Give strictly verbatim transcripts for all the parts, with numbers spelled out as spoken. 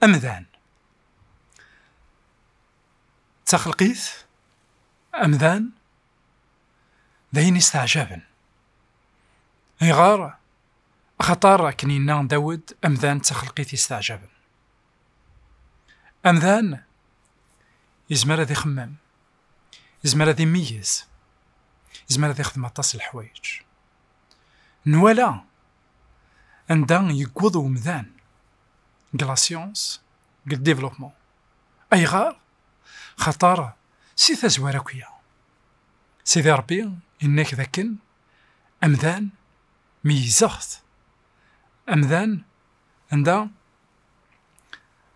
Amdan. D taxelqit, amdan, d ayen isteɛjaben. Ayɣer? Axaṭer, akken yenna Dawed, amdan d taxelqit isteɛjaben. Amdan yezmer ad ixemmem, yezmer ad imeyyez, yezmer ad ixdem aṭas n leḥwayeǧ. Nwala anda yewweḍ umdan deg la science, deg le développement. Ayɣer? Xaṭer si tazwara akya, Sidi Ṛebbi yenna-k dakken amdan meyyzeɣ-t. Amdan anda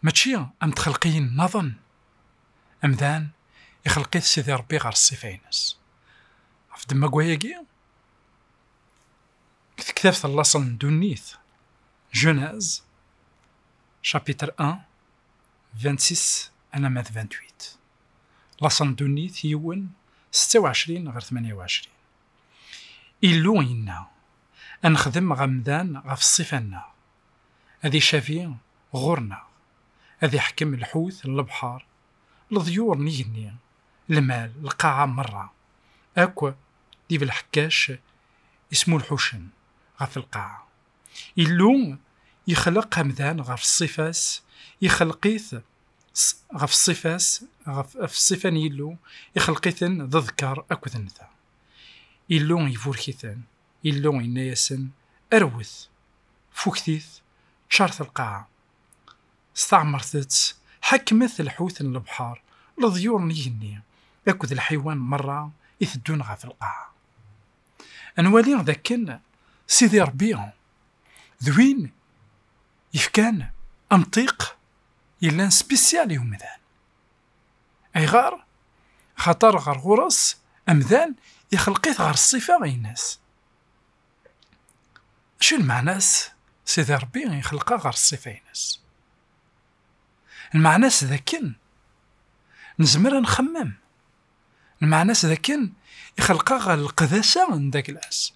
mačči am txelqiyin nniḍen. Amdan ixelq-it Sidi Ṛebbi ɣer ṣṣifa-ines. Ɣef ddemma n wayagi, deg tektabt n laṣel n ddunit, Genèse, chapitre un, vingt-six alamma d vingt-huit. Laṣel n ddunit yiwen, setta u ɛecrin ɣer tmanya u ɛecrin. Illu yenna, ad nexdem amdan ɣef ṣṣifa-nneɣ, ad icabi ɣur-neɣ, ad iḥkem lḥut n lebḥer, leḍyur n igenni, lmal, lqaɛa merra, akk d ibelḥekkac ismulḥucen ɣef lqaɛa. Illu ixleq amdan ɣef ṣṣifa-s, ixleq-it s-, ɣef ṣṣifa-s, ɣef, ɣef ṣṣifa n Yillu, ixleq-iten d ḍker akked nta. Illu iburek-iten, Illu yenna-yasen: "Rwet, fuktit, ččaret lqaɛa, steɛmret-tt, ḥekmet lḥut n lebḥer, leḍyur n igenni, akked lḥiwan merra iteddun ɣef lqaɛa." Ad nwali dakken Sidi Ṛebbi d win yefkan amṭiq yellan spécial i umdan. Ayɣer? Xaṭer ɣer ɣur-s, amdan ixleq-it ɣer ṣṣifa-ines. Acu lmeɛna-s? Sidi Ṛebbi ixleq-aɣ ɣer ṣṣifa-ines. Lmeɛna-s d akken nezmer ad nxemmem. Lmeɛna-s d akken ixleq-aɣ ɣer leqdasa n dagla-s.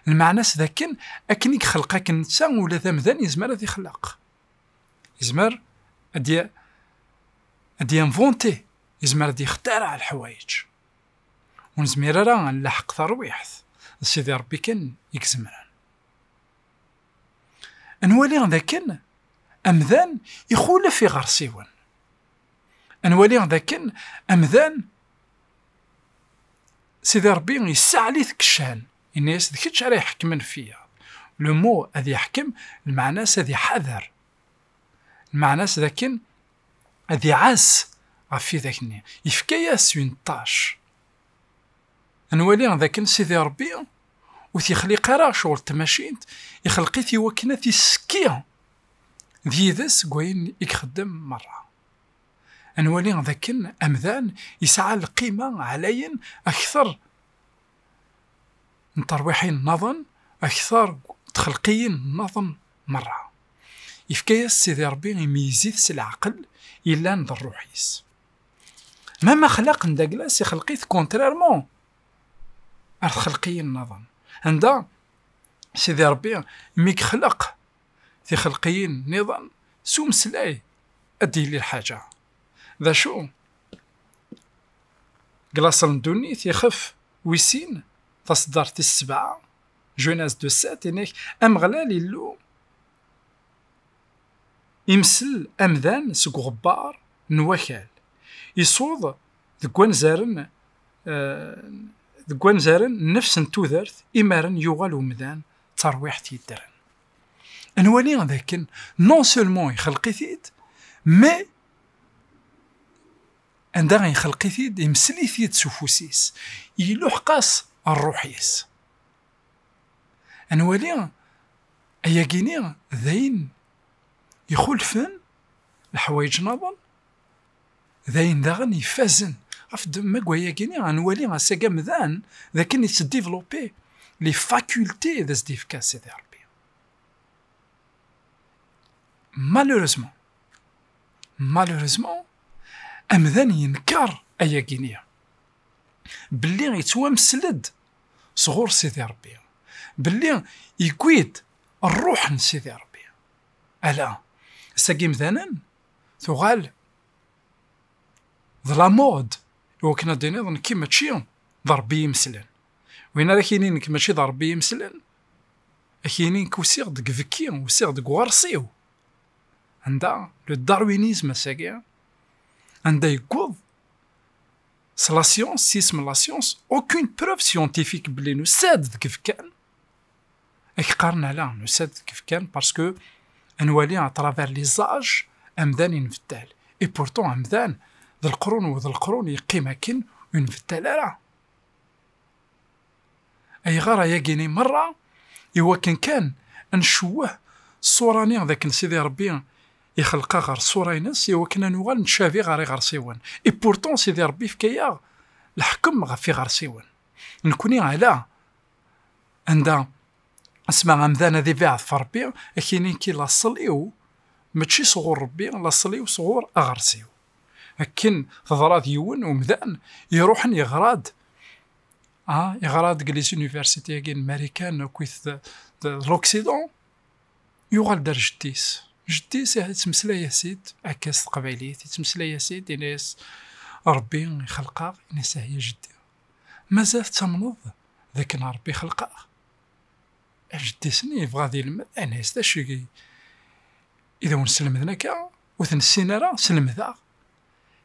Lmeɛna-s d akken, akken i ixleq akken netta, ula d amdan yezmer ad ixleq. Yezmer ad y-, ad y-inventer, yezmer ad yextaraɛ leḥwayeǧ. Ur nezmir ara ad nlaḥeq tarwiḥt, d Sidi Ṛebbi kan i izemren. Ad nwali dakken amdan ixulef iɣersiwen. Ad nwali dakken amdan, Sidi Ṛebbi yessaɛli-t deg ccan, yenna-yas: "D kečč ara iḥekmen ɣef wiyaḍ." Le mot ad yeḥkem, lmeɛna-s ad iḥader. Lmeɛna-s d akken ad iɛass ɣef widak-nni. Yefka-yas une tâche. Ad nwali d akken Sidi Ṛebbi ur t-ixliq ara ccɣel n tmacint, ixleq-it i wakken ad t-issekki d yid-s deg wayen i ixeddem merra. Ad nwali d akken amdan yesɛa lqima ɛlayen akter n terwiḥin nniḍen, akter n txelqiyin nniḍen merra. Yefka-yas Sidi Ṛebbi, imeyyez-it s leɛqel yellan d ṛṛuḥ-is. Même axlaq n dagla-s ixleq-it contrairement ar txelqiyin nniḍen. Anda Sidi Ṛebbi mi yexleq tixelqiyin nniḍen, s umeslay ad d-yili lḥaǧa. D acu? Deg laṣel n ddunit, ixef wis sin, taṣeddart tis sebɛa, Genèse deux sept, yenna-k: "Ameɣlal Illu imsel amdan seg uɣebbar n wakal, isuḍ deg wanzaren, eh, deg wanzaren nnefs n tudert, imaren yuɣal umdan d tarwiḥt yeddren." Ad nwali d akken non seulement ixleq-it-id, mais anda ixleq-it-id, imsel-it-id s ufus-is, iluḥeq-as ṛṛuḥ-is. Ad nwali ayagi-ni d ayen ixulfen leḥwayeǧ nniḍen, d ayen daɣen ifazen. Ɣef ddemma n wayagi-ni, ad nwali ass-agi amdan d akken yettdévelopper les facultés d as-d-yefka Sidi Ṛebbi. Malheureusement, malheureusement, amdan yenker ayagi-ni, belli yettwamsel-d sɣur Sidi Ṛebbi, belli yewwi-d ṛṛuḥ n Sidi Ṛebbi. Ala, ass-agi imdanen tuɣal d la mode, iwakken ad d-tiniḍ nekki mačči d Ṛebbi i yimeslen. Win ara k-yinin nekk mačči d Ṛebbi i yimeslen, ad k-yinin nekk usiɣ-d deg ibekki, usiɣ-d deg uɣersiw. Anda le darwinisme ass-agi, anda yewweḍ s la science, s yisem n la science, aucune preuve scientifique belli nusa-d deg ibekkan. Ad k-qqaren ala, nusa-d deg ibekkan, parce que ad nwali à travers les âges amdan inbeddal. Et pourtant amdan d leqrun u d leqrun yeqqim akken ur inbeddal ara. Ayɣer ayagi-ni merra? Iwakken kan ad ncewweh ṣṣura-nni d akken Sidi Ṛebbi ixelq-aɣ ɣer ṣṣura-ines, iwakken ad nuɣal ncab ɣer iɣersiwen. Et pourtant Sidi Ṛebbi yefka-yaɣ leḥkem ɣef iɣersiwen. Nekni ala. Anda asma amdan ad ibeɛɛed ɣef Ṛebbi, ad k-yini nekki laṣel-iw mačči sɣur Ṛebbi, laṣel-iw sɣur aɣersiw. Akken teḍra d yiwen umdan iruḥen yeɣra-d, ah, yeɣra-d deg les universités-agi n Marikan akkit d, d, d l'Occident, yuɣal-d ar jeddi-s. Jeddi-s yettmeslay-as-id akka s teqbaylit, yettmeslay-as-id, yenna-yas: "Ṛebbi ixelq-aɣ", yenna-yas: "Ah, ya jeddi, mazal tettamneḍ d akken Ṛebbi ixelq-aɣ?" Ajeddi-s-nni yebɣa ad ilmed, yenna-yas: "D acu i, i d awen-slemden akka, ur ten-nessin ara, slemd-aɣ."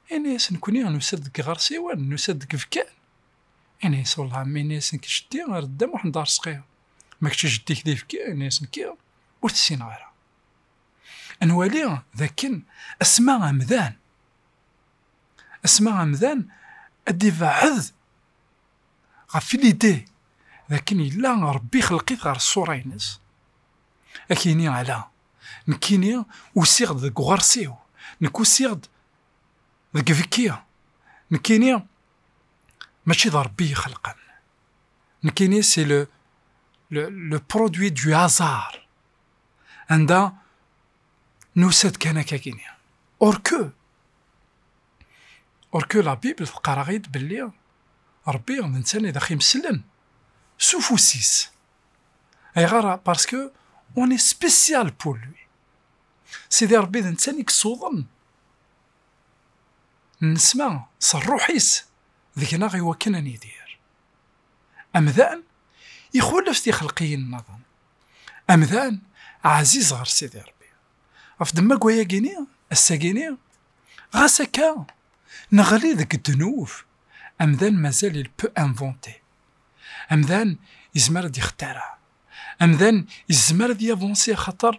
Yenna-yas: "Nekni nusa-d deg iɣersiwen, nusa-d deg ibekkan." Yenna-yas: "Wellah a mmi," yenna-yas, "nekk jeddi ar Dda Muḥend Arezqi. Ma kečč jeddi-k d ibekki?" Yenna-yas: "Nekki ur t-ssineɣ ara." Ad nwali d akken asma amdan, asma amdan ad d-ibeɛɛed ɣef l'idée d akken yella Ṛebbi ixelq-it ɣer ṣṣura-ines, ad k-yini: "Ala, nekkini usiɣ-d deg uɣersiw, nekk usiɣ-d deg ibekki, nekkini mačči d Ṛebbi i ixelqen, nekkini c'est le, le, le produit du hasard." Anda nusa-d kan akkagini. Or que, or que la Bible teqqar-aɣ-id belli Ṛebbi d netta i d aɣ-imeslen s ufus-is. Ayɣer? Parce que on est spécial pour lui. Sidi Ṛebbi d netta i yessuden nesma s ṛṛuḥ-is deg-neɣ iwakken ad nidir. Amdan ixulef tixelqiyin nniḍen. Amdan ɛziz ɣer Sidi Ṛebbi. Ɣef ddemma n wayagini, ass-agini, ɣas akka neɣli deg ddnub, amdan mazal il peut inventer. Amdan yezmer ad yextara. Amdan yezmer ad yavansi axaṭer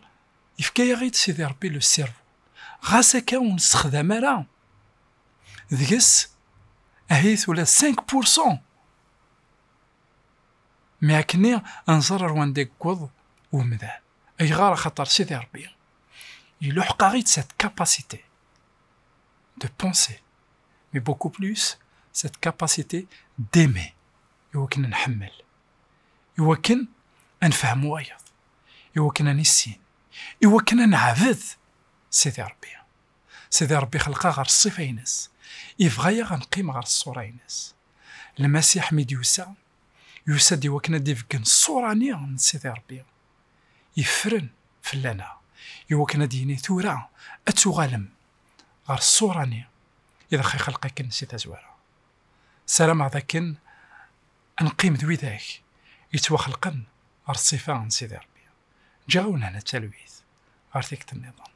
yefka-yaɣ-id Sidi Ṛebbi le cerveau. Ɣas akka ur nessexdam ara deg-s ahit ula d cinq pour cent. Mi akkenni ad nẓer ar wanda yewweḍ umdan. Ayɣer? Axaṭer Sidi Ṛebbi iluḥeq-aɣ-id cette capacité de penser, mais beaucoup plus cette capacité d'aimer, iwakken ad nḥemmel, iwakken ad nefhem wayeḍ, iwakken ad nissin, iwakken ad neɛbed Sidi Ṛebbi. Sidi Ṛebbi xelq-aɣ ɣer ṣṣifa-ines, yebɣa-yaɣ ad neqqim ɣer ṣṣura-ines. Lmasiḥ mi d-yusa, yusa-d iwakken ad d-ibeggen ṣṣura-nni n Sidi Ṛebbi yeffren fell-aneɣ, iwakken ad d-yini tura ad tuɣalem ɣer ṣṣura-nni i d aɣ-ixelq akken si tazwara. Ssarameɣ d akken ad neqqim d widak yettwaxelqen ɣer ṣṣifa n Sidi Ṛebbi. Ǧǧiɣ-awen hna talwit ɣer tikkelt nniḍen.